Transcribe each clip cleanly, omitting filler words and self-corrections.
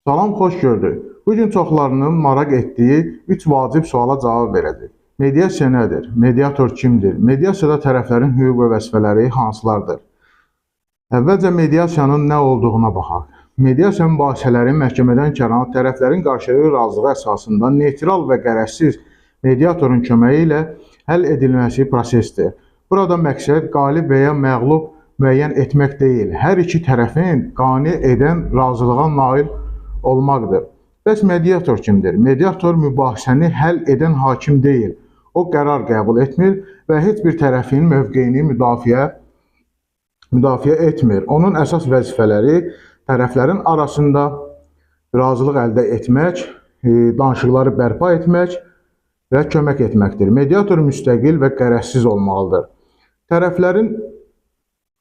Salam, xoş gördük. Bu gün çoxlarının maraq etdiyi 3 vacib suala cavab verəcək. Mediasiya nədir? Mediator kimdir? Mediasiyada tərəflərin hüquq və vəzifələri hansılardır? Əvvəlcə mediasiyanın nə olduğuna baxaq. Mediasiya mübahisələrin məhkəmədən kənar tərəflərin qarşılıqlı razılığı əsasında neytral və qərəzsiz mediatorun köməyi ilə həll edilməsi prosesdir. Burada məqsəd qalib və ya məğlub müəyyən etmək deyil, hər iki tərəfin qane edən razılığa nail olmaqdır. Bəs mediator kimdir? Mediator mübahisəni həll edən hakim deyil. O qərar qəbul etmir və heç bir tərəfin mövqeyini müdafiə etmir. Onun əsas vəzifələri tərəflərin arasında razılıq əldə etmək, danışıqları bərpa etmək və kömək etməkdir. Mediator müstəqil və qərəzsiz olmalıdır. Tərəflərin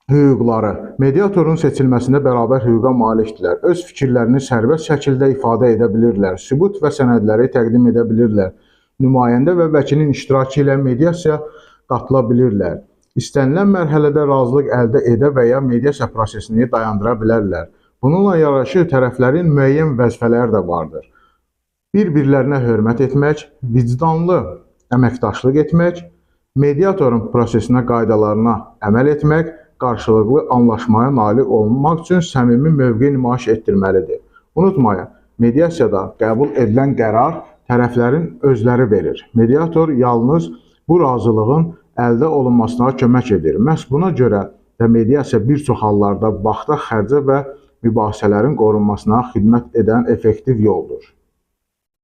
hüquqları mediatorun seçilməsində bərabər hüquqa malikdirlər. Öz fikirlərini sərbəst şəkildə ifadə edə bilirlər, sübut və sənədləri təqdim edə bilirlər. Nümayəndə və vəkilin iştirakı ilə mediasiya qatıla bilirlər. İstənilən mərhələdə razılıq əldə edə və ya mediasiya prosesini dayandıra bilərlər. Bununla yanaşı tərəflərin müəyyən vəzifələri də vardır. Bir-birlərinə hörmət etmək, vicdanlı əməkdaşlıq etmək, mediatorun prosesinə qaydalarına əməl etmək, qarşılıqlı anlaşmaya nail olmaq üçün səmimi mövqe nümayiş etdirməlidir. Unutmayın, mediasiyada qəbul edilən qərar tərəflərin özləri verir. Mediator yalnız bu razılığın əldə olunmasına kömək edir. Məhz buna görə də mediasiya bir çox hallarda vaxta, xərcə və mübahisələrin qorunmasına xidmət edən effektiv yoldur.